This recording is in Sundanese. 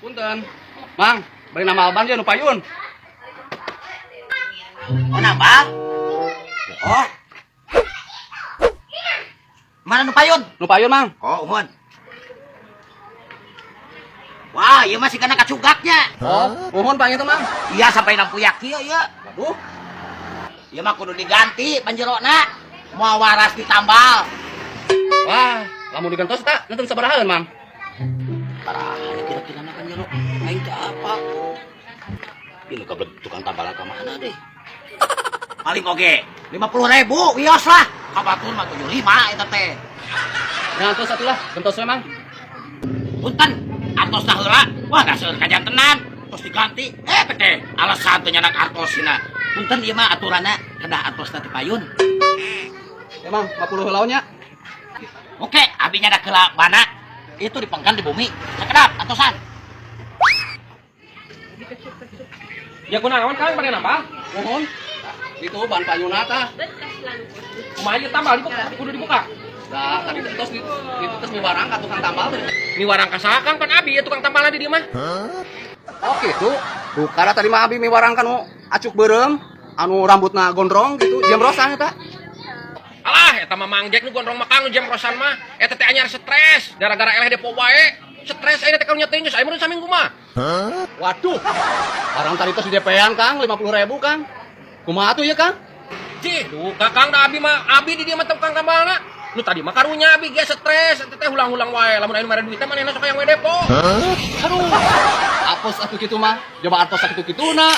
Punten. Mang, bari nambal ban nu payun. Oh, nambal? Oh. Mana nu payun? Nu payun, Mang. Oh, uhun. Wah, ieu masih kena kacugaknya. Oh, uhun pang itu, Mang. Iya, sampai nampuyak kieu ieu. Waduh. Ieu mah kudu diganti panjerona. Moal waras ditambal. Wah, lamun digantos tak nenten sabarahaan, Mang? Parah, kira-kira na panjero. Aing teh apa? Ini kabelet tukang tambal ka mana deh? Paling oge 50.000 wios lah. Ka batur mah 75 eta teh. Nah, tos atulah, gentos we, Mang. Punten, artosna heula. Wah, da seueur kajantenan. Terus diganti. Eh, teh alasan teh nyanak artosna. Punten, ieu mah aturanna kedah artosna teh payun. Ya, Mang, 50 heula nya. Oke, abi nyandak heula bana. Itu dipengkan di bumi. Sakedap artosan. Ya kunaon, Kang, pada nambal? Mohon. Itu ban payunna tah. Kumaha ieu tambal dibuka, kudu dibuka? Nah, tadi tos di itu tos miwarang ka tukang tambal tadi. Miwarang ka saha, Kang? Pan abi ya tukang tambalna di dieu mah. Oh, gitu. Duka tadi mah abi miwarang ka nu acuk beureum, anu rambutna gondrong gitu, jemrosan eta. Alah, eta mah Mang Jack nu gondrong mah, Kang, nu jemrosan mah. Eta teh anyar stres gara-gara eleh depo wae. Stres ayeuna teh karunya teuing geus aya meureun saminggu mah. Waduh. Barang tadi tos di DP-an, Kang, 50.000, Kang. Kumaha tuh ya, Kang? Cih, duka, Kang, da abi mah abi di dieu mah tukang tambalna. Nu tadi mah karunya abi ge stres, eta teh hulang-hulang wae. Lamun aya nu mere duit teh manehna sok hayang we depo. Aduh. Apes atuh kitu mah. Coba artos sakitu kituna.